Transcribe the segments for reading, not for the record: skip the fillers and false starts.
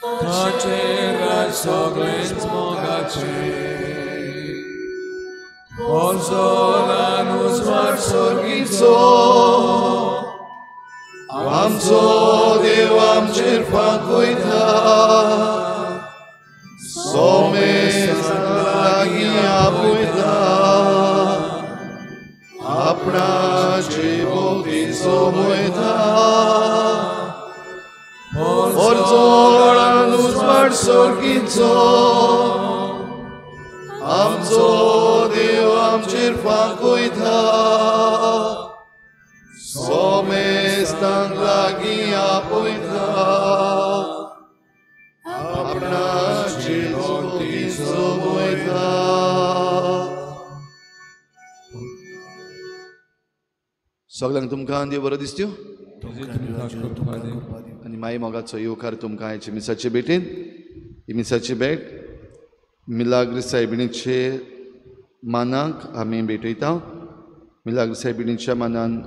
ताचें राज सगळेंच मोगाचें पोरजोळान उजवाड सर्गीचो आमचो देव आमचेर फांकयता सोमेस्तांक लागीं आपयता आपणाचे भोंवती सोमयता पोरजोळान उजवाड सर्गीचो आमचो देव आमचेर फांकयता सोमेस्तांक लागीं आपयता आपणाचे भोंवती सोमयता. सगळ्यांक तुमकां देव बरो दिसत्यो आनी माई मोगाचो येवकार तुमकां आयचे मिसाचे भेटेन. ही मिसाची भेट मिलाग्र सायबिणीचे मानाक आमी भेटयता. मिलाग्र सायबिणीच्या मानान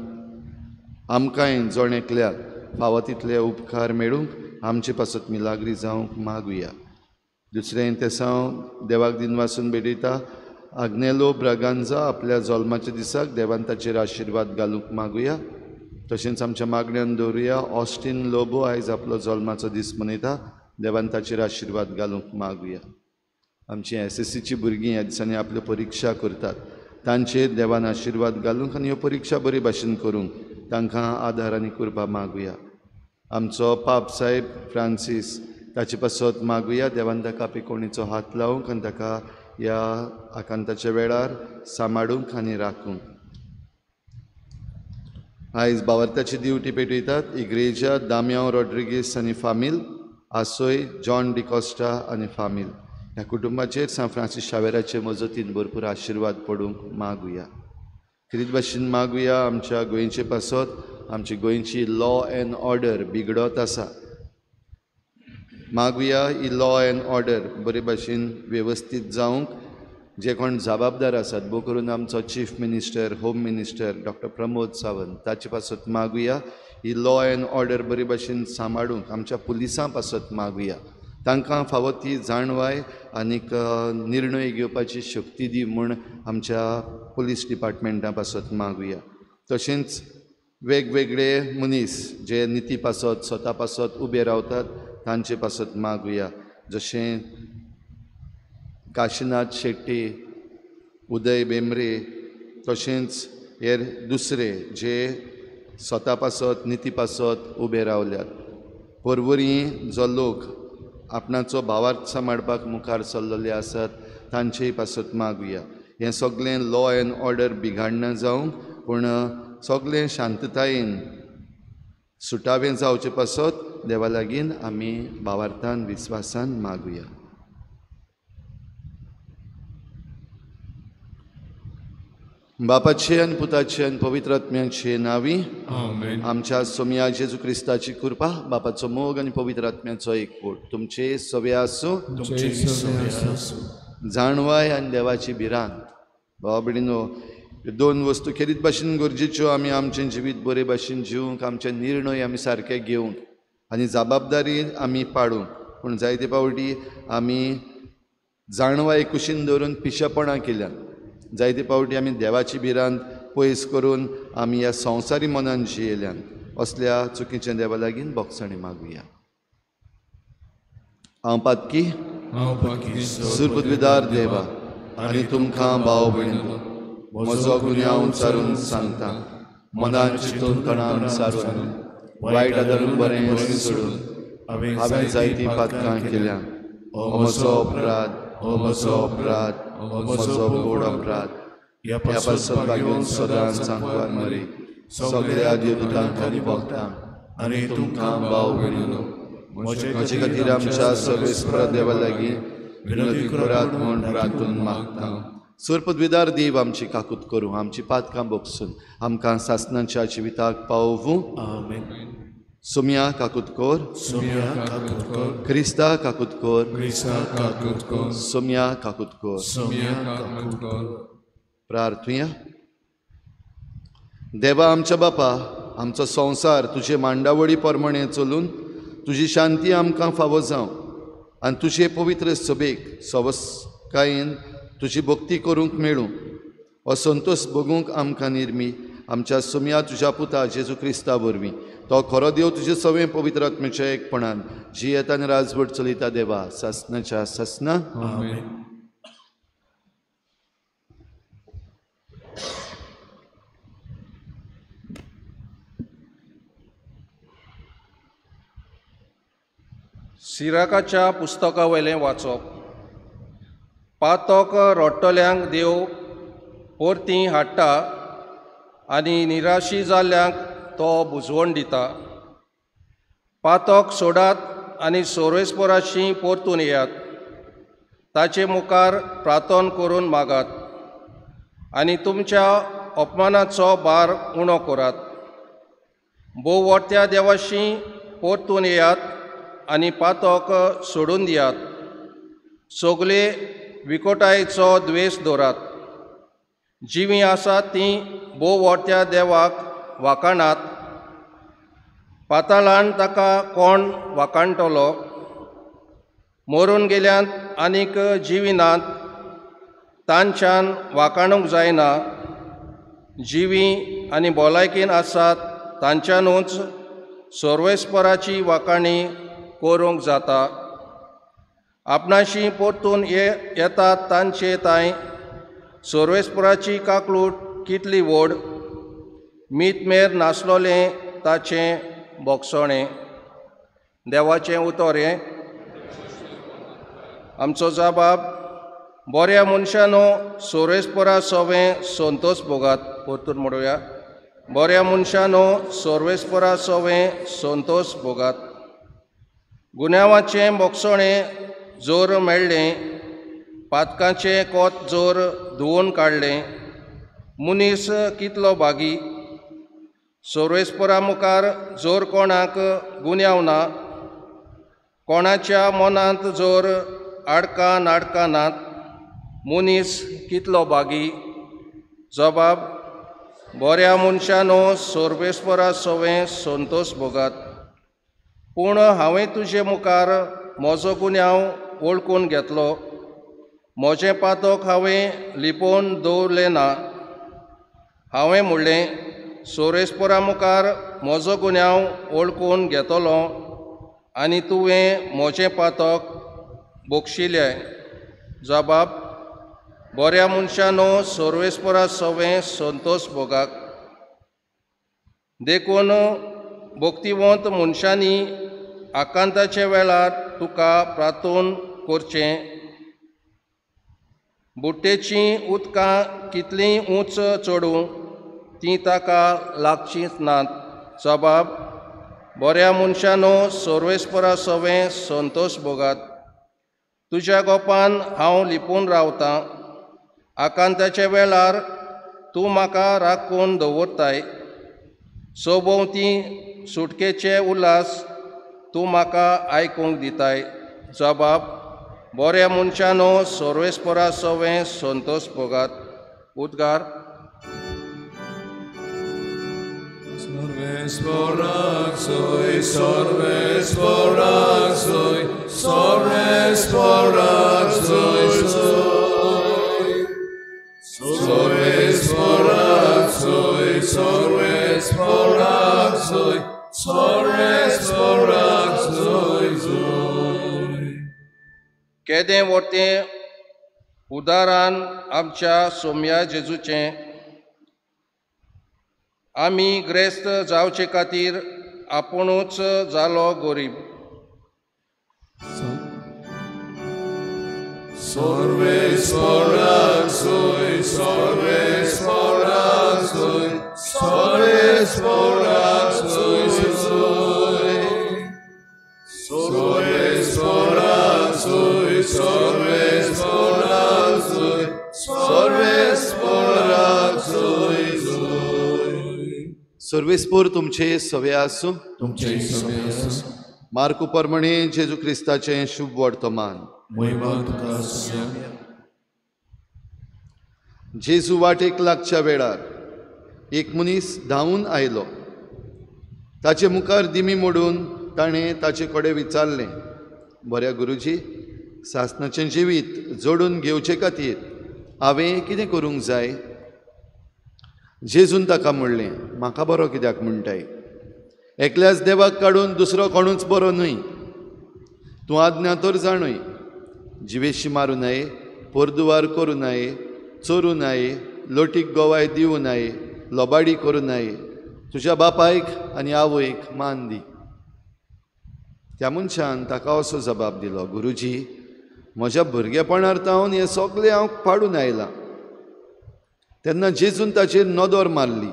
आमकांय जण एकल्याक फावो तितले उपकार मेळूंक आमचे पासत मिलाग्री जावंक मागुया. दुसरें तेसांव देवाक दिनवासून भेटयता. आग्नेलो ब्रागांजा आपल्या जल्माच्या दिसाक देवान ताचेर आशिर्वाद घालूंक मागुया. तशेंच आमच्या मागण्यान दवरुया ऑस्टीन लोबो आयज आपलो जल्माचो दीस मनयता. देवान ताचेर आशिर्वाद घालूंक मागुया. आमची एसएससीची भुरगीं ह्या दिसांनी आपल्यो परिक्षा करतात तांचेर देवान आशिर्वाद घालूंक आनी ह्यो परिक्षा बरे भाशेन करूंक तांकां आदार आनी कृपा मागुया. आमचो पाप साहेब फ्रांसीस ताचे पासत मागुया. देवान ताका पिकोणीचो हात लावंक आनी ताका ह्या आकांताच्या वेळार सांबाळूंक आनी राखूंक. आयज बावर्ताची दिवटी पेटयतात इग्रेजा दाम्यांव रॉड्रिगीस आनी फामील, आसोय जॉन डिकॉस्टा आनी फामील. ह्या कुटुंबाचेर सांत फ्रांसीस शावेराचे मजतीन भरपूर आशिर्वाद पडूंक मागुया. खेरीत भाशेन मागुया आमच्या गोंयचे पासत. आमची गोंयची लॉ एन्ड ऑर्डर बिगडत आसा. मागुया ही लॉ एन्ड ऑर्डर बरे भाशेन वेवस्थीत जावंक जे कोण जबाबदार आसात भोव करून आमचो chief minister home minister doctor Pramod Sawant ताचे पासत मागुया. ही लॉ एन्ड ऑर्डर बरे भाशेन सांबाळूंक आमच्या पुलिसां पासत मागुया. तांकां फावो ती जाणवाय आनीक निर्णय घेवपाची शक्ती दी म्हूण आमच्या पुलीस डिपार्टमेंटा पासत मागुया. तशेंच वेगवेगळे मनीस जे निती पासत स्वता पासत उबे रावतात तांचे पासत मागुया. जशें काशीनाथ शेट्टी, उदय बेमरे, तशेंच हेर दुसरे जे स्वता पासत निती पासत उबे रावल्यात. परवरी जो लोक आपणाचो भावार्थ सांबाळपाक मुखार सरलेले आसात तांचेय पासत मागुया. हें सगळें लॉ एन्ड ऑर्डर बिगाडना जावंक पूण सगळें शांततायेन सुटावें जावचे पासत देवा लागीं आमी भावार्थान विस्वासान मागुया. बापाचे आनी पुताचे आनी पवित्र आत्म्याचे नांवी आमच्या सोमया जेजू क्रिस्ताची कृपा, बापाचो मोग आनी पवित्र आत्म्याचो एकवट तुमचे सवे आसूं. जाणवाय आनी देवाची भिरांत. भावा भयणीनो, दोन वस्तू खेरीत भाशेन गरजेच्यो. आमी आमचें जिवीत बरे भाशेन जिवंक, आमचे निर्णय आमी सारके घेवंक आनी जबाबदारी आमी पाडूंक. पूण जायते फावटी आमी जाणवाय कुशीन दवरून पिशेपणां केल्यात. जायते फावटी आमी देवाची भिरांत पयस करून आमी ह्या संवसारी मनान जियेल्यान. असल्या चुकीच्या देवा लागीं बोगसणी मागुया. हांव पातकी सुरपृथ्वीदार देवा आनी तुमकां भाव भयणींनो म्हजो गुन्यांव सारून सांगता. मनान चिंतून तणान सारून वायट आदारून बरें सोडून हांवें जायतीं पातकां केल्या. हो म्हजो अपराध, हो म्हजो अपराध, म्हजो गोड अपराध. ह्या पासत भाग्योन सदांच सांकवार मरी सगळ्या देवदूतांक आनी भक्तांक आनी तुमकां भाव भयणींनो म्हजे खातीर आमच्या सर्वेस्परा देवा लागीं विनंती करात म्हूण प्रार्थून मागता. सुरपदवीदार देव आमची काकूत करूं, आमची पातकां बोगसून आमकां सासणाच्या जिविताक पावोवूं. सोम्या काकूत कर, क्रिस्ता काकूत कर, सोम्या काकूत कर. प्रार्थुया. देवा आमच्या बापा, आमचो संवसार तुजे मांडावळी प्रमाणे चलून तुजी शांती आमकां फावो जावं. आनी तुजे पवित्र सभेक सवसकायेन तुजी भक्ती करूंक मेळूं. हो संतोश भोगूंक आमकां निर्मी आमच्या सोम्या तुज्या पुता जेजू क्रिस्ता वरवीं. तो खरो देव तुजे सवें पवित्र आत्म्याच्या एकपणान जियेता आनी राजवट चलयता देवा सासनाच्या सासना. आमेन. सिराकाच्या पुस्तका वयलें वाचप. पातक रडटल्यांक देव परती हाडटा आनी निराशी जाल्ल्यांक तो बुजवण दिता. पातक सोडात आनी सोरेस्पराशी परतून येयात. ताचे मुखार प्रार्थन करून मागात आनी तुमच्या अपमानाचो भार उणो करात. भोव व्हडत्या देवाशी परतून येयात आनी पातक सोडून दियात. सगळे विकोटायेचो द्वेश दवरात. जिवीं आसात तीं भोव व्हडत्या देवाक वाखाणात. पाताळान ताका कोण वाखाणटलो? मरून गेल्यात आनीक जिवीं नात, तांच्यान वाखाणूंक जायना. जिवीं आनी भलायकेन आसात तांच्यानूच सर्वेस्पराची वाखाणी करूंक जाता. आपणाशी परतून येतात तांचे तांय सर्वेस्पराची काकलूट कितली व्हड, मीतमेर नासलोलें ताचें बोगसणें. देवाचें उतर हें. आमचो जबाब. बऱ्या मनशानो सर्वेस्परा सवें संतोश भोगात. परतून म्हणुया, बऱ्या मनशानो सर्वेस्परा सवें संतोश भोगात. गुन्यांवाचें बोगसणें जोर मेळ्ळें, पातकाचें कोत जोर धुवून काडलें. मनीस कितलो भागी! सर्वेस्परा मुखार जोर कोणाक गुन्यांव ना, कोणाच्या मनांत जोर आडकां नाडकां नात. मनीस कितलो भागी! जबाब. बऱ्या मनशानो सर्वेस्परा सवें संतोश भोगात. पूण हांवें तुजे मुखार म्हजो गुन्यांव वळखून घेतलो. म्हजें पातक हांवें लिपोवन दवरलें ना. हांवें म्हणलें, सोरेस्परा मुखार म्हजो गुन्यांव वळखून घेतलो आनी तुवें म्हजें पातक बक्षिलें. जबाब. बऱ्या मनशानो सर्वेस्परा सवें संतोश भोगात. देखून भक्तिवंत मनशांनी आकांताच्या वेळार तुका प्रार्थन करचें. बुट्टेचीं उदकां कितलीं उंच चडूं तीं ताका लागचींच नात. जबाब. बऱ्या मनशानो सर्वेस्परा सवें संतोश भोगात. तुज्या गोपान हांव लिपून रावतां. आकांताच्या वेळार तूं म्हाका राखून दवरताय. सभोंवती सुटकेचे उल्हास तूं म्हाका आयकूंक दिताय. जबाब. बऱ्या मनशानो सर्वेस्परा सवें संतोश भोगात. उद्गार. सर्वेस्पराक सोय, सर्वेस्पराक सोय, सर्वेस्पराक सोय सोय. सर्वेस्पराक सोय, सर्वेस्पराक सोय, सर्वेस्पराक सोय सोय. केदें व्हडलें उदाहरण आमच्या सोम्या जेजूचें. आमी ग्रेस्त जावचे खातीर आपुणूच जालो गरीब. सर्वेस्पराक सोय, सर्वेस्पराक सोय, सर्वेस्पराक सोय सोय. सर्वेस्पराक सोय, सर्वेस्पराक सोय, सर्वेस्पराक सोय सोय. सर्वेस्पोर तुमचे सवे आसूं. तुमचे सवे आसूं. मार्कू परमणे जेजू क्रिस्ताचें शुभ वर्तमान. जेजू वाटेक लागच्या वेळार एक मनीस धांवून आयलो. ताचे मुखार दिमी मोडून ताणें ताचे कडेन विचारलें, बऱ्या गुरुजी, सासणाचें जिवीत जोडून घेवचे खातीर हांवें कितें करूंक जाय? जेजून ताका म्हणलें, म्हाका बरो कित्याक म्हणटाय? एकल्याच देवाक काडून दुसरो कोणूच बरो न्हय. तूं आज्ञा तर जाणूय, जिवेशी मारूं नये, पोरदुवार करूं नये, चोरूं नये, लोटीक गोवाय दिवं नये, लोबाडी करूं नये, तुज्या बापायक आनी आवयक मान दी. त्या मनशान ताका असो जबाब दिलो, गुरुजी, म्हज्या भुरगेपणार तावन हें सगळें हांव पाडून आयलां. तेन्ना जेजून ताचेर नदर मारली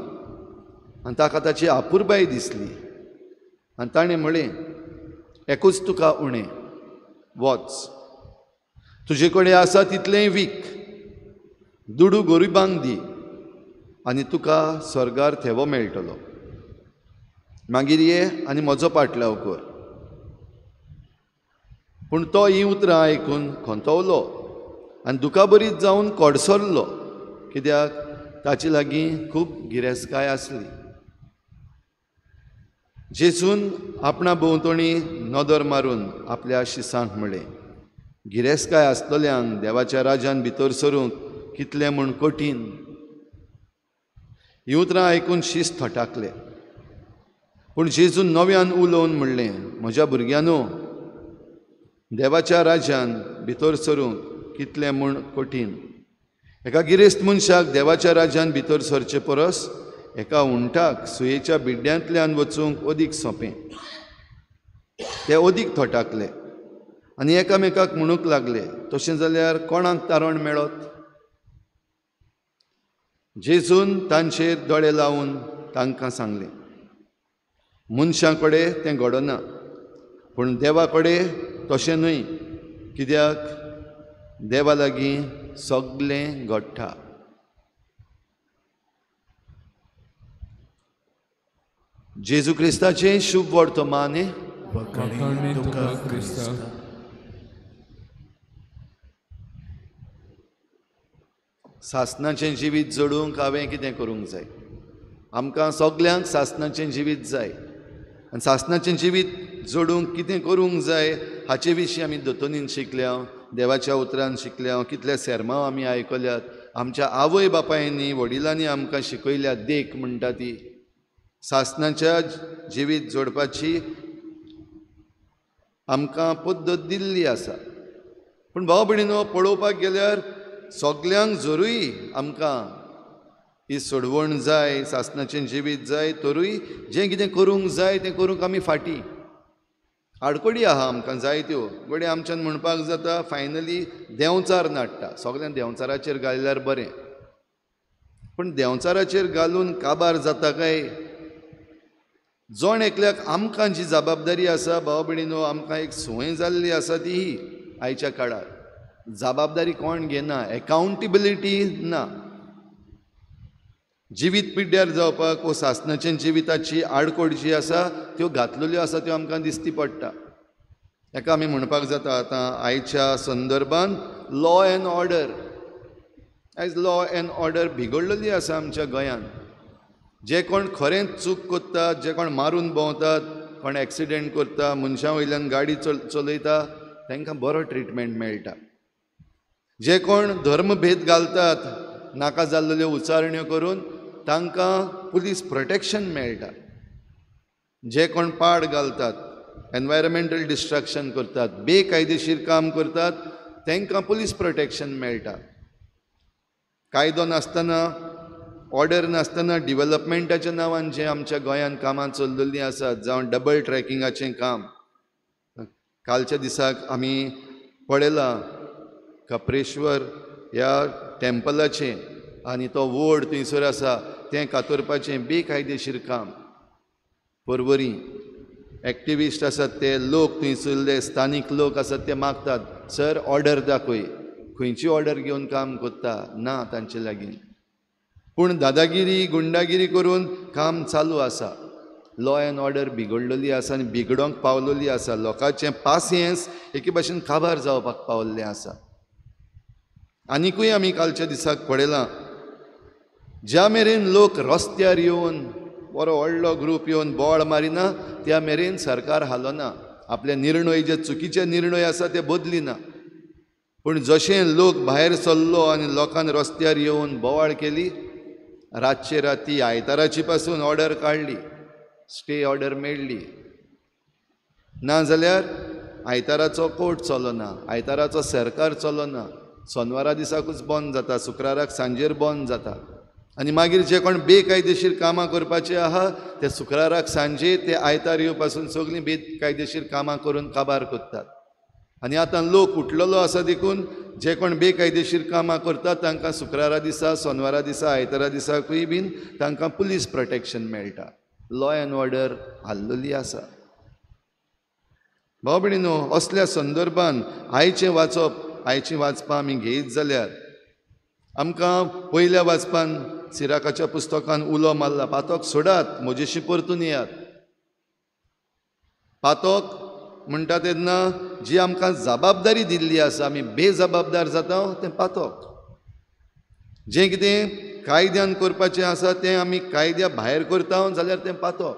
आनी ताका ताची आपुरबाय दिसली आनी ताणें म्हळें, एकूच तुका उणें, वच, तुजे कडेन आसा तितलेंय वीक, दुडू गरिबांक दी आनी तुका स्वर्गार थेवो मेळटलो. मागीर ये आनी म्हजो पाटलाव कर. पूण तो हीं उतरां आयकून खंतवलो आनी दुखाबरीत जावन कडसरलो, कित्याक ताचे लागीं खूब गिरेस्तकाय आसली. जेजून आपणा भोंवतणी नदर मारून आपल्या शिसांक म्हळें, गिरेस्तकाय आसतल्यांक देवाच्या राज्यान भितर सरूंक कितलें म्हूण कठीण. हीं उतरां आयकून शीस थटाकले. पूण जेजून नव्यान उलोवन म्हणलें, म्हज्या भुरग्यांनो, देवाच्या राज्यान भितर सरूंक कितलें म्हूण कठीण. एका गिरेस्त मनशाक देवाच्या राज्यान भितर सरचे परस एका उंटाक सुयेच्या बिड्ड्यांतल्यान वचूंक अदीक सोंपें. ते अदीक थटाकले आनी एकामेकाक म्हणूंक लागले, तशें जाल्यार कोणाक तारण मेळत? जेजून तांचेर दोळे लावन तांकां सांगलें, मनशां कडेन तें घडना, पूण देवा कडेन तशें न्हय, कित्याक देवा लागीं सगळें घडटा. जेजू क्रिस्ताचें शुभ वर्तमान. सासणाचें जिवीत जोडूंक हांवें कितें करूंक जाय? आमकां सगल्यांक सासणाचें जिवीत जाय आनी सासणाचें जिवीत जोडूंक कितें करूंक जाय हाचे विशीं आमी दोतोनीन शिकल्या, देवाच्या उतरान शिकल्या, कितले सेर्मांव आमी आयकल्यात, आमच्या आवय बापायनी वडिलांनी आमकां शिकयल्या देख म्हणटा ती. सासणाच्या जिवीत जोडपाची आमकां पद्दत दिल्ली आसा. पूण भाव भयणीनो, पळोवपाक गेल्यार सगल्यांक जरूय आमकां ही सोडवण जाय, सासणाचें जिवीत जाय, तरूय जें कितें करूंक जाय तें करूंक आमी फाटीं आडखळी आहा आमकां जायत्यो. घडये आमच्यान म्हणपाक जाता फायनली देंवचार नाडटा, सगळ्यांक देंवचाराचेर घाल्यार बरें, पूण देंवचाराचेर घालून काबार जाता काय? जण एकल्याक आमकां जी जबाबदारी आसा भाव भयणीनो, आमकां एक संवय जाल्ली आसा ती ही आयच्या काळार जबाबदारी कोण घेना, एकाउंटेबिलिटी ना. जिवीत पिड्ड्यार जावपाक वो सासणाचें जिविताची आडखळ जी आसा त्यो घातलेल्यो आसा त्यो आमकां दिसती पडटा. हेका आमी म्हणपाक जाता आतां आयच्या संदर्भान लॉ एन्ड ऑर्डर. आयज लॉ एन्ड ऑर्डर बिगडलेली आसा आमच्या गोंयांत. जे कोण खरेंच चूक करतात, जे कोण मारून भोंवतात, कोण एक्सिडेंट करता, मनशां वयल्यान गाडी चलयता, तांकां बरो ट्रिटमेंट मेळटा. जे कोण धर्मभेद घालतात, नाका जाल्ल्यो उच्चारण्यो करून, तांकां पुलीस प्रोटेक्शन मेळटा. जे कोण पाड घालतात, एनवायरमेंटल डिस्ट्रक्शन करतात, बेकायदेशीर काम करतात, तांकां पुलीस प्रोटेक्शन मेळटा. कायदो नासतना, ऑर्डर नासतना डिवेलपमेंटाच्या नांवान जें आमच्या गोंयांत कामां चल्लेलीं आसात, जावं डबल ट्रॅकिंगाचें काम, कालच्या दिसाक आमी पळयलां कपरेश्वर ह्या टेम्पलाचें आनी तो वड थंयसर आसा तें कातरपाचें बेकायदेशीर काम. पर्वरी एक्टिविस्ट आसात ते लोक, थंयसरले स्थानीक लोक आसात ते मागतात, सर ऑर्डर दाखय. खंयची ऑर्डर घेवन काम करता ना तांचे लागीं, पूण दादागिरी गुंडागिरी करून काम चालू आसा. लॉ एन्ड ऑर्डर बिगडलेली आसा आनी बिगडोंक पावलेली आसा. लोकांचें पासियेंस एके भाशेन काबार जावपाक पावल्लें आसा. आनिकूय आमी कालच्या दिसाक पळयलां, ज्या मेरेन लोक रस्त्यार येवन बरो व्हडलो ग्रूप येवन बोवाळ मारिना त्या मेरेन सरकार हालना, आपले निर्णय जे चुकीचे निर्णय आसा ते बदलिना. पूण जशें लोक भायर सरलो आनी लोकान रस्त्यार येवन बोवाळ केली, रातचे राती आयताराची पासून ऑर्डर काडली, स्टे ऑर्डर मेळ्ळी. ना जाल्यार आयताराचो कोर्ट चलना, आयताराचो सरकार चलना, सोनवारा दिसाकूच बंद जाता, शुक्राराक सांजेर बंद जाता. आनी मागीर जे कोण बेकायदेशीर कामां करपाचे आहा ते शुक्राराक सांजे ते आयतार येवपासून सगळीं बेकायदेशीर कामां करून काबार करतात. आनी आतां लोक उठलेलो आसा देखून जे कोण बेकायदेशीर कामां करतात तांकां शुक्रारा दिसा, सोनवारा दिसा, आयतारा दिसाकूय बीन तांकां पुलीस प्रोटेक्शन मेळटा. लॉ एन्ड ऑर्डर हाल्लोली आसा. भाव भयणीनो, असल्या संदर्भान आयचें वाचप, आयचीं वाचपां आमी घेयत जाल्यार आमकां पयल्या वाचपान सिराकाच्या पुस्तकान उलो मारला, पातोक सोडात, म्हजेशी परतून येयात. पातोक म्हणटा तेन्ना जी आमकां जबाबदारी दिल्ली आसा, आमी बेजबाबदार जाता तें पातोक. जें कितें कायद्यान करपाचें आसा तें आमी कायद्या भायर करता जाल्यार तें पातोक.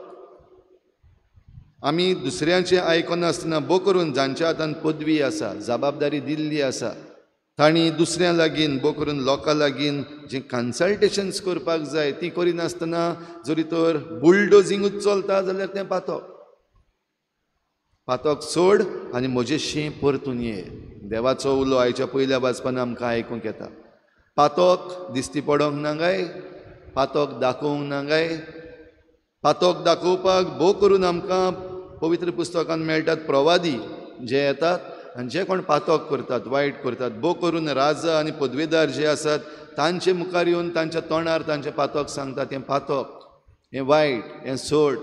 आमी दुसऱ्यांचें आयकनासतना, भो करून जांच्या हातान पदवी आसा, जबाबदारी दिल्ली आसा, तांणी दुसऱ्यां लागीं, भो करून लोकां लागीं जें कन्सल्टेशन्स करपाक जाय ती करिनासतना जरी तर बुलडोजिंगूच चलता जाल्यार तें पातोक. पातोक सोड आनी म्हजेशी परतून ये. देवाचो उलो आयच्या पयल्या वाचपान आमकां आयकूंक येता. पातोक दिश्टी पडोंक ना काय, पातोक दाखोवंक ना काय. पातोक दाखोवपाक भो करून आमकां पवित्र पुस्तकान मेळटात प्रवादी जे येतात आनी जे कोण पातोक करतात, वायट करतात, भो करून राजा आनी पदवेदार जे आसात तांचे मुखार येवन तांच्या तोंडार तांचें पातोक सांगतात, हें पातोक, हें वायट, हें सोड.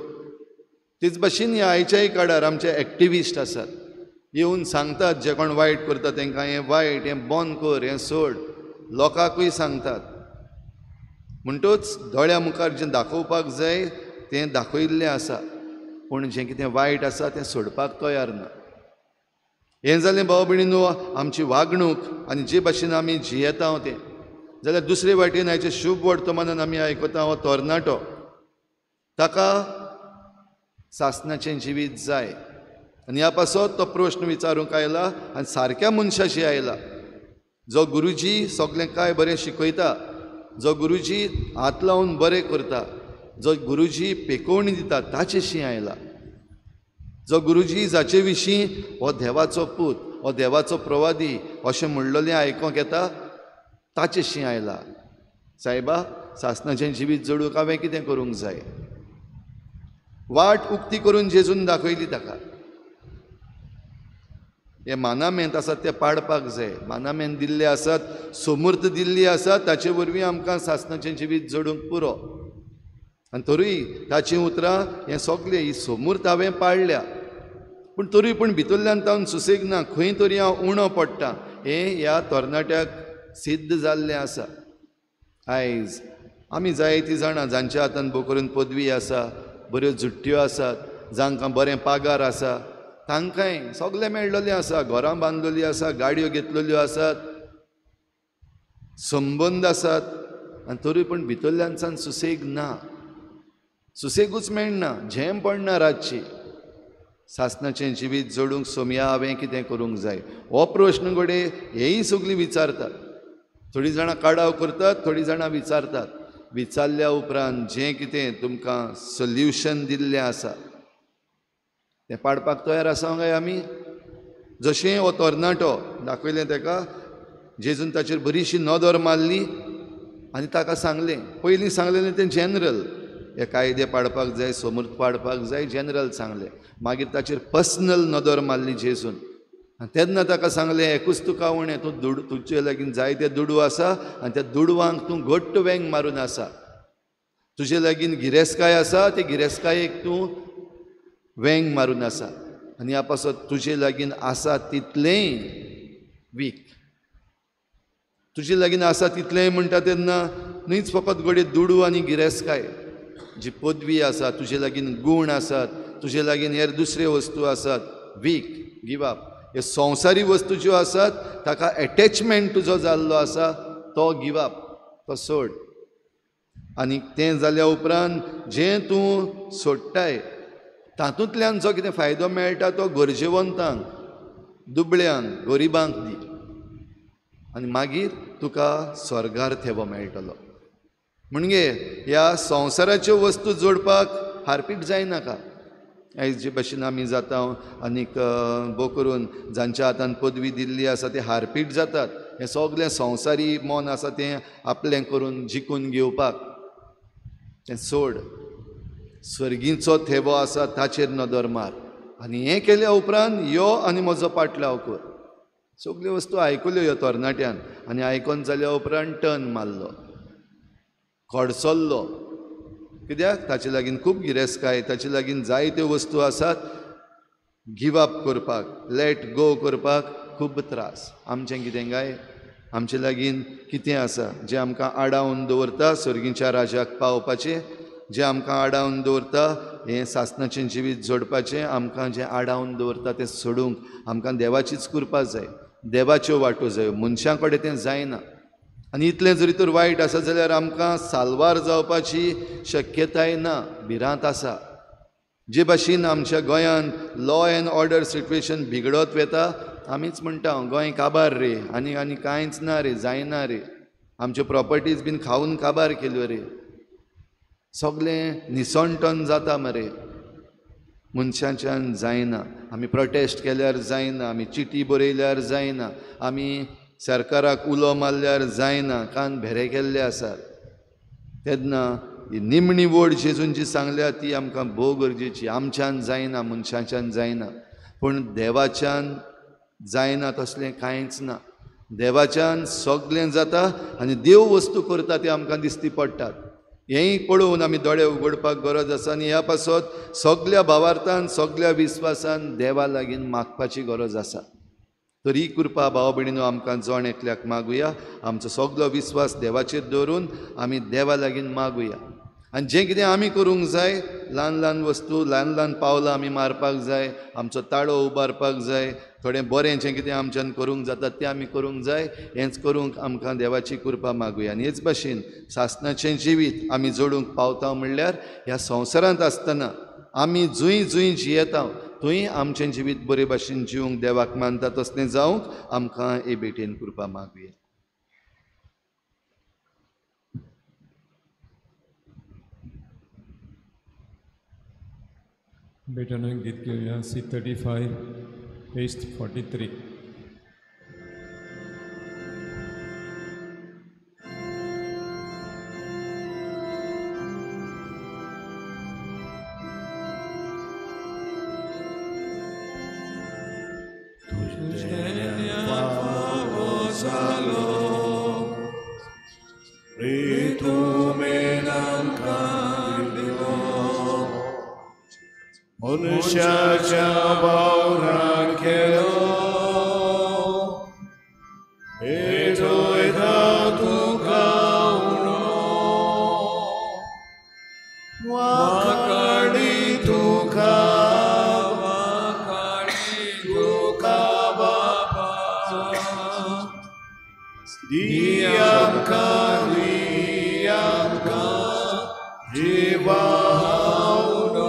तेच भाशेन ह्या आयच्याय काळार आमचे एक्टिविस्ट आसात, येवन सांगतात जे कोण वायट करतात तांकां हें वायट, हें बंद कर, हें सोड, लोकांकूय सांगतात. म्हणटूच दोळ्या मुखार जें दाखोवपाक जाय तें दाखयल्लें आसा, पूण जें कितें वायट आसा तें सोडपाक तयार ना. हें जालें भाव भयणीनो आमची वागणूक आनी जे भाशेन आमी जियेता तें. जाल्यार दुसरे वाटेन आयचें शुभ वर्तमानान आमी आयकता, हो तरणाटो, ताका सासणाचें जिवीत जाय आनी ह्या पासत तो प्रश्न विचारूंक आयला आनी सारक्या मनशाशी आयला, जो गुरुजी सगळें काय बरें शिकयता, जो गुरुजी हात लावन बरें करता, जो गुरुजी पेकोवणी दिता ताचेशी आयला, जो गुरुजी जाचे विशीं हो देवाचो पूत, हो देवाचो प्रवादी अशें म्हणलेलें आयकूंक येता ताचेशी आयला. सायबा, सासणाचें जिवीत जोडूंक हांवें कितें करूंक जाय? वाट उक्ती करून जेजून दाखयली ताका. हे मानामेंत आसात ते पाडपाक जाय. मानामेंत दिल्ले आसात, समूर्त दिल्ली आसा, ताचे वरवीं आमकां सासणाचें जिवीत जोडूंक पुरो. आनी तरूय ताचीं उतरां हें सगळें ही समूर्त हांवें पाळ्ळ्या, पूण तरूय पूण भितरल्यान तावन सुसेग ना, खंय तरी हांव उणो पडटा, हें ह्या तरणाट्याक सिद्ध जाल्लें आसा. आयज आमी जायतीं जाणां जांच्या हातान भो करून पदवी आसा, बऱ्यो जुट्ट्यो आसात, जांकां बरें पागार आसा, तांकांय सगळें मेळ्ळेलें आसा, घरां बांदलेलीं आसा, गाडयो घेतलेल्यो आसात, संबंद आसात, आनी तरूय पूण भितरल्यानसान सुसेग ना, सुसेगूच मेळना, झेम पडना रातची. सासणाचें जिवीत जोडूंक सोमया हांवें कितें करूंक जाय हो प्रश्न घडये हेंय सगळीं विचारतात. थोडीं जाणां काडाव करतात, थोडीं जाणां विचारतात. विचारल्या उपरांत जें कितें तुमकां सोल्युशन दिल्लें आसा तें पाडपाक तयार आसा काय आमी? जशें हो तरणाटो दाखयलें ताका, जेजून ताचेर बरीशी नदर मारली आनी ताका सांगलें, पयलीं सांगलेलें तें जनरल, हे कायदे पाडपाक जाय, समूर्त पाडपाक जाय, जनरल सांगलें. मागीर ताचेर पर्सनल नदर मारली जेजून आनी तेन्ना ताका सांगलें, एकूच तुका उणें, तूं दुडू, तुजे लागीं जायते दुडू आसा आनी त्या दुडवांक तूं घट्ट वेंग मारून आसा, तुजे लागीं गिरेस्तकाय आसा, ते गिरेस्तकायेक तूं वेंग मारून आसा, आनी ह्या पासत तुजे लागीं आसा तितलेंय वीक. तुजे लागीं आसा तितलेंय म्हणटा तेन्ना न्हयच फकत घडये दुडू आनी गिरेस्तकाय, जी पदवी आसा, तुजे लागीं गूण आसात, तुजे लागीं हेर दुसरे वस्तू आसात, वीक, गिव अप. हे संवसारी वस्तू ज्यो आसात ताका एटॅचमेंट तुजो जाल्लो आसा तो गिव अप, तो सोड. आनी तें जाल्या उपरांत जें तूं सोडटाय तातूंतल्यान जो कितें फायदो मेळटा तो गरजेवंतांक, दुबळ्यांक, गरिबांक दी. आनी मागीर तुका स्वर्गार थेवो मेळटलो. म्हणजे ह्या संवसाराच्यो वस्तू जोडपाक हारपीट जायनाका. आयज जे भशेन आमी जाता आनीक भोव करून जांच्या हातान पदवी दिल्ली आसा ते हारपीट जातात. हें सगळें संवसारी मन आसा तें आपलें करून जिखून घेवपाक तें सोड. स्वर्गीचो थेवो आसा ताचेर नदर मार आनी हें केल्या उपरांत यो आनी म्हजो पाटलाव कर. सगल्यो वस्तू आयकुल्यो ह्यो तरणाट्यान आनी आयकोन जाल्या उपरांत टर्न मारलो, खडसल्लो. कित्याक ताचे लागीं खूब गिरेस्तकाय, ताचे लागीं जायत्यो वस्तू आसात. गिव अप करपाक, let go करपाक खूब त्रास. आमचें कितें काय, आमचे लागीं कितें आसा जें आमकां आडावन दवरता स्वर्गीच्या राजाक पावपाचें, जें आमकां आडावन दवरता हें सासणाचें जिवीत जोडपाचें, आमकां जें आडावन दवरता तें सोडूंक आमकां देवाचीच कृपा जाय, देवाच्यो वाटो जायो. मनशां कडेन तें जायना. आनी इतलें जरी तर वायट आसा जाल्यार आमकां साल्वार जावपाची शक्यताय ना, भिरांत आसा. जे भाशेन आमच्या गोंयांत लॉ एन्ड ऑर्डर सिट्युएशन बिगडत वता, आमीच म्हणटा गोंय काबार रे, आनी आनी कांयच ना रे, जायना रे, आमच्यो प्रॉपर्टीज बीन खावन काबार केल्यो रे, सगळें निसणटन जाता मरे. मनशाच्यान जायना. आमी प्रोटेस्ट केल्यार जायना, आमी चिटी बरयल्यार जायना, आमी सरकाराक उलो मारल्यार जायना, कान भेरे केल्ले आसात. तेन्ना ही निमणी वड जेजून जी सांगल्या ती आमकां भोव गरजेची. आमच्यान जायना, मनशाच्यान जायना, पूण देवाच्यान जायना तसलें कांयच ना. देवाच्यान सगळें जाता आनी देव वस्तू करता ते आमकां दिसती पडटात. हेंय पळोवन आमी दोळे उगडपाक गरज आसा आनी ह्या पासत सगल्या भावार्थान, सगल्या विस्वासान देवा लागीं मागपाची गरज आसा. तर ही कृपा भाव भयणीनो आमकां जण एकल्याक मागुया. आमचो सगलो विस्वास देवाचेर दवरून आमी देवा लागीं मागुया. आनी जें कितें आमी करूंक जाय, ल्हान ल्हान वस्तू, ल्हान ल्हान पावलां आमी मारपाक जाय, आमचो ताळो उबारपाक जाय, थोडें बरें जें कितें आमच्यान करूंक जाता तें आमी करूंक जाय. हेंच करूंक आमकां देवाची कृपा मागुया. आनी हेच भाशेन सासणाचें जिवीत आमी जोडूंक पावता म्हणल्यार ह्या संवसारांत आसतना आमी जंय जंय जियेता थंय आमचें जिवीत बरे भाशेन जिवंक देवाक मानता तसलें जावंक आमकां हे भेटेन कृपा मागुया. भेटून गीत घेवया. C35 page 43. मनुष्याच्या वावरान केलो पेटयता तुका उणो, वांकडी तुका, वांकडी तुका बापा, दी आमकां, दी आमकां जिवा उणो,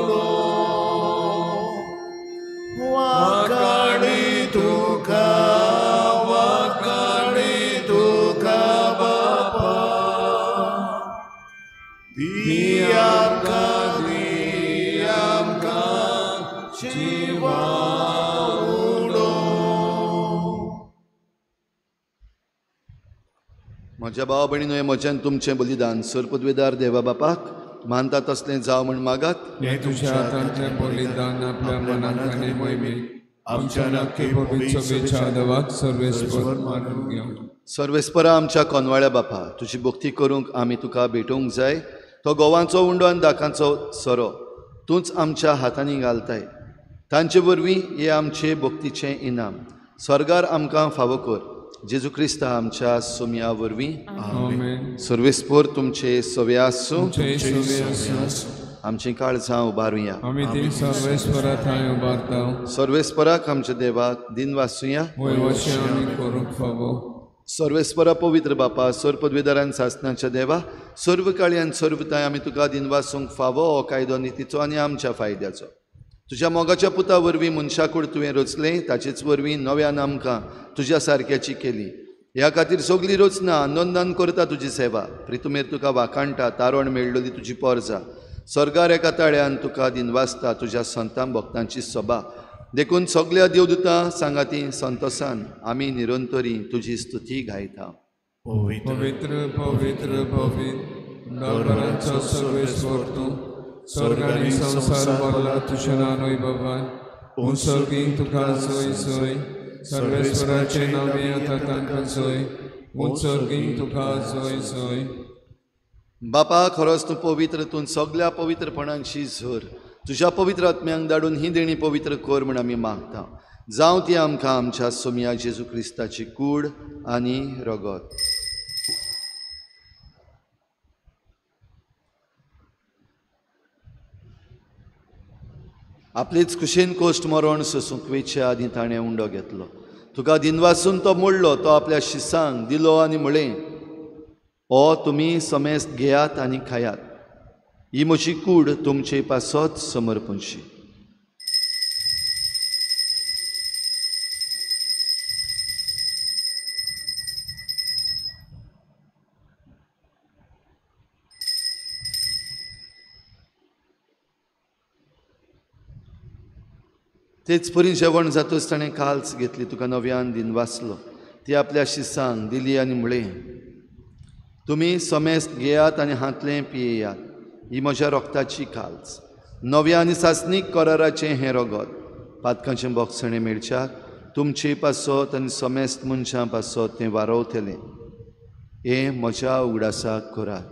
वांकडी तुका, वांकडी तुका बापा, दी आमकां, दी आमकां जिवा उणो. म्हज्या भाव भयणीनो, हें म्हज्यान तुमचें बलिदान सरपदवेदार देवा बापाक मानता तसलें जावं म्हूण मागात. हें तुज्या हातांतलें बलिदान आपल्या मनाक आनी मोहिमेक आमच्या नक्की पवित्र देवाक सर्वेस्पर मानून घेवं. सर्वेस्परा आमच्या कोनवाळ्या बापा, तुजी भक्ती करूंक आमी तुका भेटोवंक जाय. तो गोवांचो उंडो आनी दाकांचो सोरो तूंच आमच्या हातांनी घालताय. तांचे वरवीं हे आमचे भक्तीचें इनाम स्वर्गार आमकां फावो कर. जेजू क्रिस्ता आमच्या सोमया वरवीं. आमेन. सर्वेस्पर तुमचे सवे आसूं. आमचीं काळजां उबारुया. आमी ती सर्वेस्परा थंय उबारता. सर्वेस्पराक आमच्या देवाक दिन वासुया. वयवशी आमी करूंक फावो. सर्वेस्परा पवित्र बापा, सर्व पदवीदारान सासनाच्या देवा, सर्व काळयान सर्वताय आमी तुका दिन वासूंक फावो हो कायदो नितीचो आनी आमच्या फायद्याचो. तुज्या मोगाच्या पुता वरवीं मनशाकूड तुवें रचलें, ताचेच वरवीं नव्यान आमकां तुज्या सारक्याची केली. ह्या खातीर सगली रचना आनंदान करता तुजी सेवा. प्रितुमेर तुका वाखाणटा, तारण मेळ्ळली तुजी पोरजा. स्वर्गार एका ताळ्यान तुका दिनवासता तुज्या संतां भक्तांची सभा. देखून सगल्या देवदूतां सांगाती संतोसान आमी निरंतरी तुजी स्तुती गायता. पवित्र पवित्र पवित्र दरबारांचो सर्वेश्वर तूं, स्वर्ग आनी संवसार भरला तुज्या नांवान बाबा. उंचर्गी तुका जय जय, सर्वेश्वराचे नांवे आतां तांकां जय. उंचर्गी तुका जय जय. बापा खरोच तूं पवित्र, तूं सगल्या पवित्रपणांची झर. तुज्या पवित्र आत्म्यांक धाडून ही देणी पवित्र कर म्हूण आमी मागता. जावं ती आमकां आमच्या सोमया जेजू क्रिस्ताची कूड आनी रगत. आपलेच खुशेन कोश्ट मरण सोसूंक वेच्या आदीं ताणें उंडो घेतलो. तुका दिनवासून तो मोडलो, तो आपल्या शिसांक दिलो आनी म्हळें, ओ तुमी समेस्त घेयात आनी खायात, ही म्हजी कूड तुमचे पासत समर्पणशी. तेच परी जेवण जातच ताणें काल्स घेतली, तुका नव्यान दिनवासलो, ती आपल्या शिसांक दिली आनी म्हळें, तुमी समेस्त घेयात आनी हांतलें पियेयात, ही म्हज्या रोगताची काल्स, नव्या आनी सासणीक कराराचें हें रगत, पातकांचें बोगसणें मेळच्याक तुमचे पासत आनी समेस्त मनशां पासत तें वारवतलें. हें म्हज्या उगडासाक करात.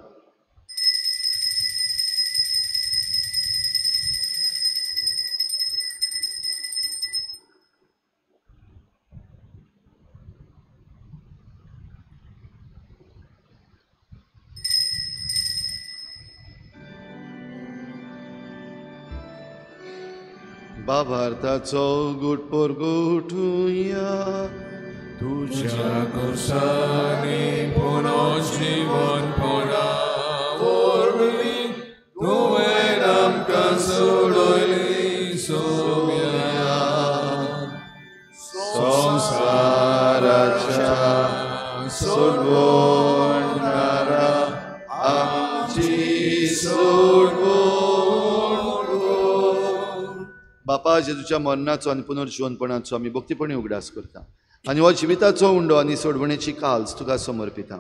बाबार्थाचो गुट परगुटुया, तुज्या कुसांनी पुनर्जीवन पडा वरवीं तुवें आमकां सोडयली सोम्या. संवसाराच्या सोडवणारा आमची सोडवण. बापा जेजूच्या मरणाचो आनी पुनर्जिवनपणाचो आमी भक्तीपणी उगडास करता आनी हो जिविताचो उंडो आनी सोडवणेची काल्स तुका समर्पिता.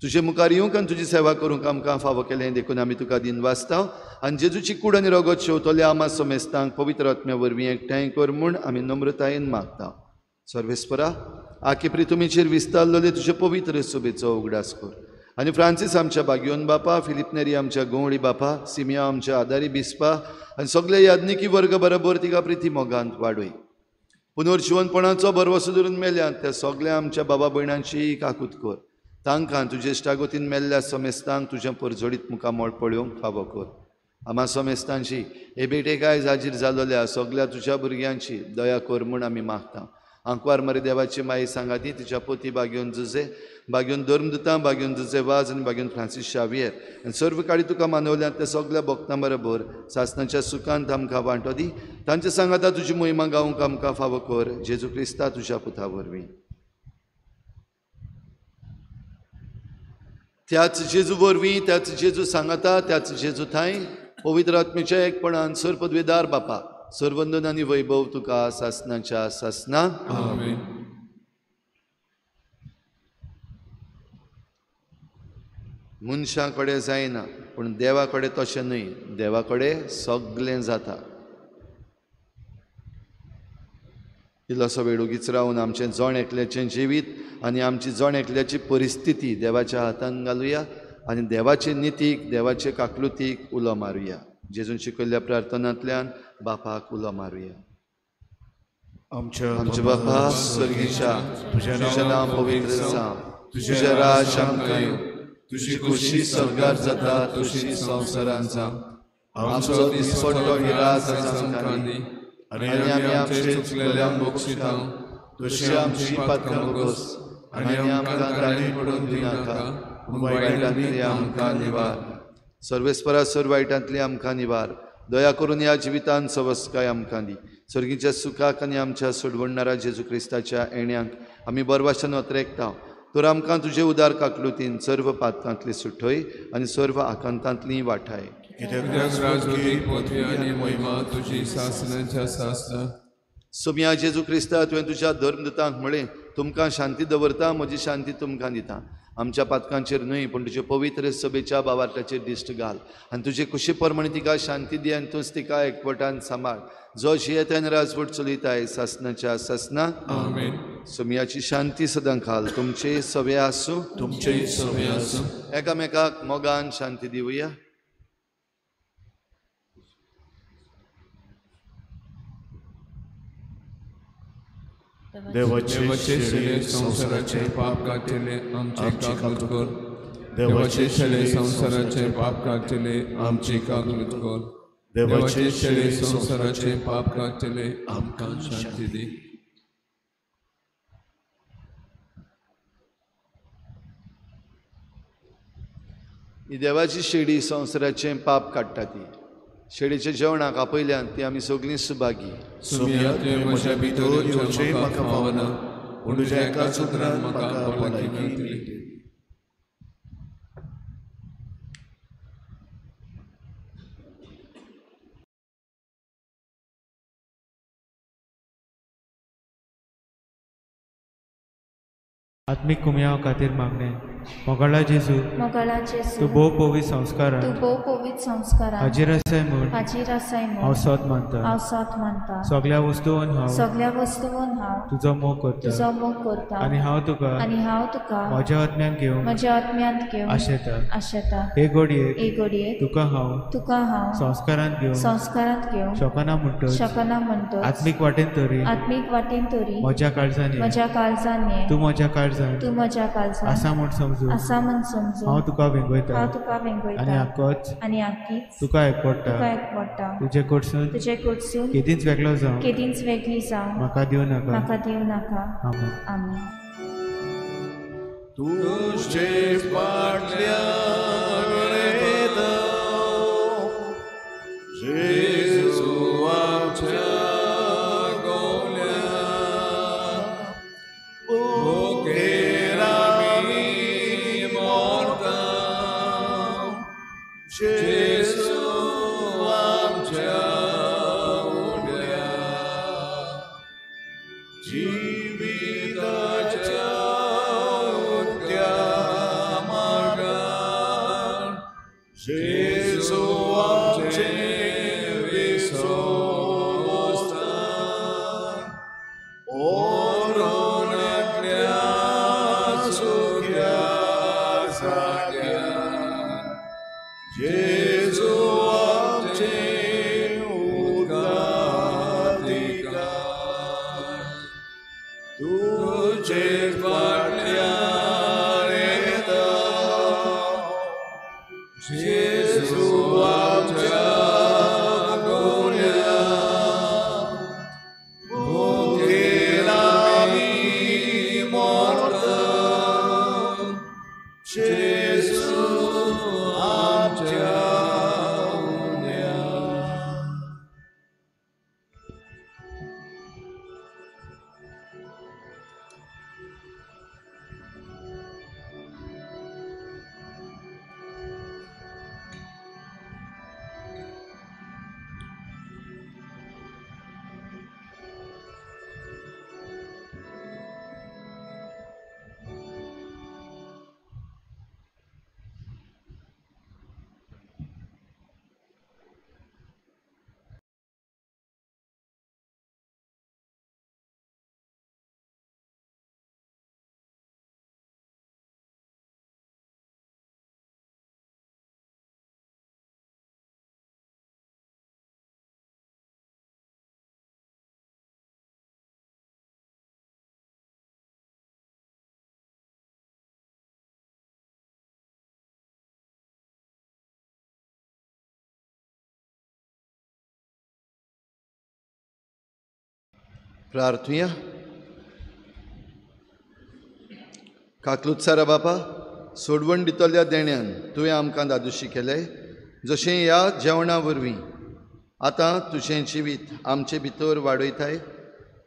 तुजे मुखार येवंक आनी तुजी सेवा करूंक आमकां फावो केलें देखून आमी तुका दिनवासता आनी जेजूची कूड आनी रगत शेवतल्या आमा समेस्तांक पवित्र आत्म्या वरवीं एकठांय कर म्हूण आमी नम्रतायेन मागता. सर्वेस्परा आखे प्रितुमीचेर विस्तारलेले तुजे पवित्र सभेचो उगडास कर आनी फ्रांसीस आमच्या बागियोन बापा, फिलीप नेरी आमच्या गवळी बापा, सिमिया आमच्या आदारी बिस्पा आनी सगळे याज्ञिकी वर्ग बरोबर तिका प्रिती मोगांत वाडय. पुनर्जिवनपणाचो भरवसो धरून मेल्यात त्या सगळ्या आमच्या बाबा भयणांची काकूत कर. तांकां तुजे इश्टागतीन मेल्ल्या समेस्तांक तुज्या परजळीत मुखामळ पळोवंक फावो कर. आमा समेस्तांची हे भेटेक आयज हाजीर जाल्ल्या सगळ्या तुज्या भुरग्यांची दया कर म्हूण आमी मागता. आंकवार मरे देवाची माई सांगाती, तिच्या पोती बागेवन जुजे, बागेवन धर्मदुतां, बागेवन जुजे वाज आनी बागेवन फ्रांसीस शावियर आनी सर्व काळी तुका मानवल्यात त्या सगळ्या भक्तां बरोबर सासणाच्या सुखांत आमकां वांटो दी. तांचे सांगाता तुजी मोहिमा गावंक आमकां फावो कर, जेजू क्रिस्ता तुज्या पुता वरवीं. त्याच जेजू वरवीं, त्याच जेजू सांगाता, त्याच जेजू थांय पवित्र आत्मेच्या एकपणान सर पदवेदार बापा, सर्वंदन आनी वैभव तुका सासणाच्या सासना. आमेन. मनशां कडेन जायना पूण देवा कडेन तशें न्हय, देवा कडेन सगळें जाता. इल्लोसो वेळ ओगीच रावन आमचें जण एकल्याचें जिवीत आनी आमची जण एकल्याची परिस्थिती देवाच्या हातान घालुया आनी देवाचे नितीक, देवाचे काकलुतीक उलो मारुया. जेजून शिकयल्ल्या प्रार्थनांतल्यान बापाक उलो मारुया. आमच्या बापा स्वर्गीच्या, तुजें नांव पवित्र जावं, तुजें राज आमकां येवं, तुजी खुशी स्वर्गार जाता तशी संवसारांत जावं. आमचो दिसपट्टो राज आमकां दी आनी आमी आमचे चुकलेल्यांक बक्षिता तशी आमची पातकां भोगोस आनी आमकां ताणी पडून दिनाका, पूण वायटांतली आमकां निवार. सर्वेस्परा सर्व वायटांतली आमकां निवार. दया करून ह्या जिवितान सवस्काय आमकां दी. स्वर्गीच्या सुखाक आनी आमच्या सोडवणणारा जेजू क्रिस्ताच्या येण्याक आमी बरवाशान अत्रेकता. तर आमकां तुजे उदार काकलुतीन सर्व पातकांतली सुटय आनी सर्व आकांतांतली वाठाय. सोम्या जेजू क्रिस्ता, तुवें तुज्या धर्मदूतांक म्हळें, तुमकां शांती दवरता, म्हजी शांती तुमकां दिता. आमच्या पातकांचेर न्हय पूण तुजे पवित्र सभेच्या बावार्थाचेर दिश्ट घाल आनी तुजे कुशी प्रमाणे तिका शांती दी आनी तूंच तिका एकवटान सांबाळ, जो जियेता आनी राजवट चलयताय सासनाच्या सासना. आमेन. सोम्याची शांती सदां खाल तुमचे सवे आसूं, तुमचे सवे आसूं. एकामेकाक मोगान शांती दिवया. देवाचे शेले संवसाराचे पाप काडटले आमचे काकूत कर. देवाचे शेले संवसाराचे पाप काडटले आमचे काकूत कर. देवाचे शेले संवसाराचे पाप काडटले आमकां शांती दी. ही देवाची शेडी संवसाराचें पाप काडटा. ती शेडीच्या जेवणाक आपयल्यान ती आमी सगळीं सुभागी. सोम्या, तुवें म्हज्या भितर येवचें म्हाका फावना, पूण तुज्या एकाच उतरान म्हाका भलायकी मेळटली. आत्मीक कुमयाव खातीर मागणें. मोगाळा जेजू, तूं भोव पवित्र संस्कारान हाजीर आसाय म्हूण हांव सोत मानता. सगळ्या वस्तून हांव तुजो मोग करता आनी हांव तुका म्हज्या आत्म्यांत घेवंक आशेता. हे घडयेक तुका हांव संस्कारांत घेवंक शकना म्हणटच आत्मीक वाटेन तरी म्हज्या काळजान ये, तूं म्हज्या काळजान आसा म्हूण समजून हांव तुका वेंगयता आनी आकीच तुका एकवटा. तुजे कडसून केदींच वेगळो जावं म्हाका दिवं नाका. आमेन. तुजे फाटल्यान येता जेजू आमच्या गोल्या, भुकेर आमी मरता जेजू आमच्या उड्या. जिविताच्या उक्त्या मार्गार जेजू आमचें विसोस्तान, ओरोनांतल्या सुख्या जाग्यार जेजू आमचें उदकाधिकार. तुजे फाटल्यान येता जेजू आमच्या गोल्या, भुकेर आमी मरता जेजू आमच्या उण्या. प्रार्थुया. काकलुत्सारा बापा, सोडवण दितल्या देण्यान तुवें आमकां दादोशी केलें, जशें ह्या जेवणा वरवीं आतां तुजें जिवीत आमचे भितर वाडयताय,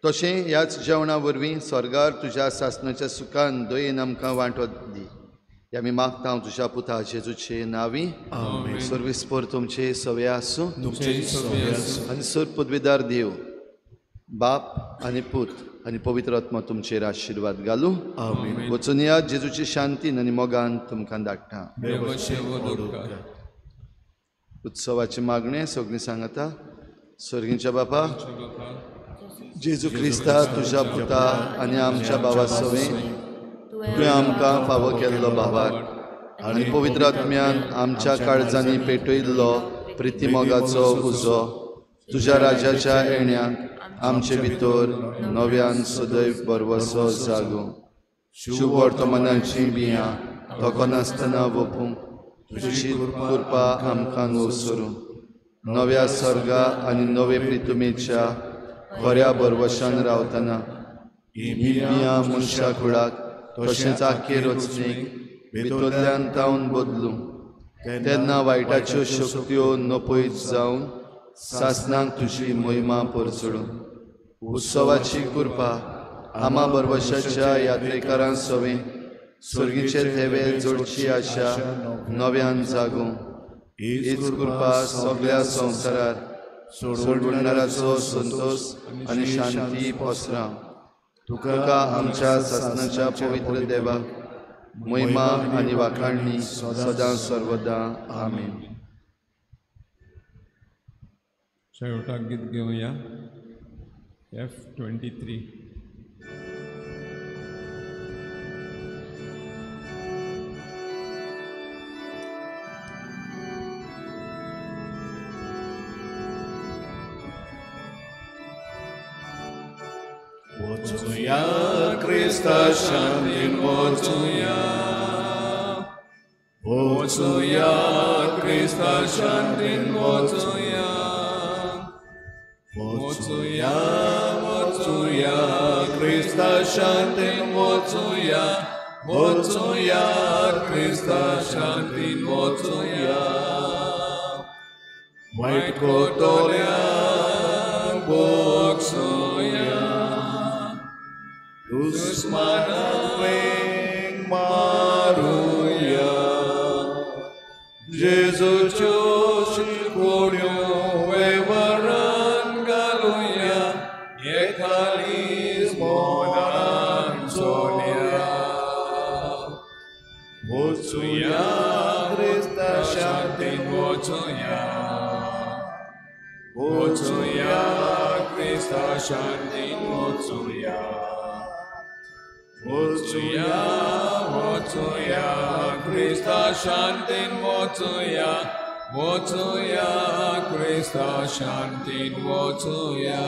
तशें ह्याच जेवणा वरवीं स्वर्गार तुज्या सासणाच्या सुखान दयेन आमकां वांटो दी. हे आमी मागता तुज्या पुता जेजूचे नांवी. सर्वेस्पर तुमचे सवे आसूं आनी सर पदवीदार देव बाप आनी पूत आनी पवित्र आत्मा तुमचेर आशिर्वाद घालूं. वचून या जेजूची शांतीन आनी मोगान तुमकां धाडटा. उत्सवाची मागणें सगळीं सांगता. सर्गींच्या बापा जेजू क्रिस्ता तुज्या पुता आनी आमच्या बाबा सवें तुवें आमकां फावो केल्लो भावार आनी पवित्र आत्म्यान आमच्या काळजांनी पेटयल्लो प्रितीमोगाचो उजो तुज्या राज्याच्या येण्याक आमचे भितर नव्यान सदैव बरवसो जागो. शुभ वर्तमानाचीं बियां थकनासतना वपूंक तुजी कृपा आमकां वसरूं. नव्या सर्गा आनी नवे प्रितुमेच्या खऱ्या बरवशान रावतना ही बियां मनशा कुळाक तशेंच आख्खे रचणेक भितरल्यान तावन बदलूं. तेन्ना वायटाच्यो शक्त्यो नपयत जावन सासणाक तुजी मोहिमा परचडूं. उत्सवाची कृपा आमा बरवशाच्या यात्रेकारां सवें सर्गीचे थेवे जोडची आशा नव्यान जागूं. हीच कृपा सगळ्या संवसारार सोडणाराचो संतोष आनी शांती पसरां. तुका आमच्या सासणाच्या पवित्र देवाक महिमा आनी वाखाणणी सदां सर्वदा. आमेन. शेवटाक गीत घेवया F23. वचुया क्रिस्ता शांतीन वचुया, वचुया क्रिस्ता शांतीन वचुया, वचुया वचुया क्रिस्ता शांतीन वचुया, वचुया क्रिस्ता शांतीन वचुया. वायट कोतोल्यांक बोगसुया, दुस्मानाक वेंग मारुया, जेजूच्यो शिकवण्यो वेव्हारान घालुया, एकालीस मोनान चोलया. वचुया क्रिस्ता शांतीन वचुया, वचुया क्रिस्ता शांतीन वचुया, वचुया वचुया क्रिस्ता शांतीन वचुया, वचुया क्रिस्ता शांतीन वचुया.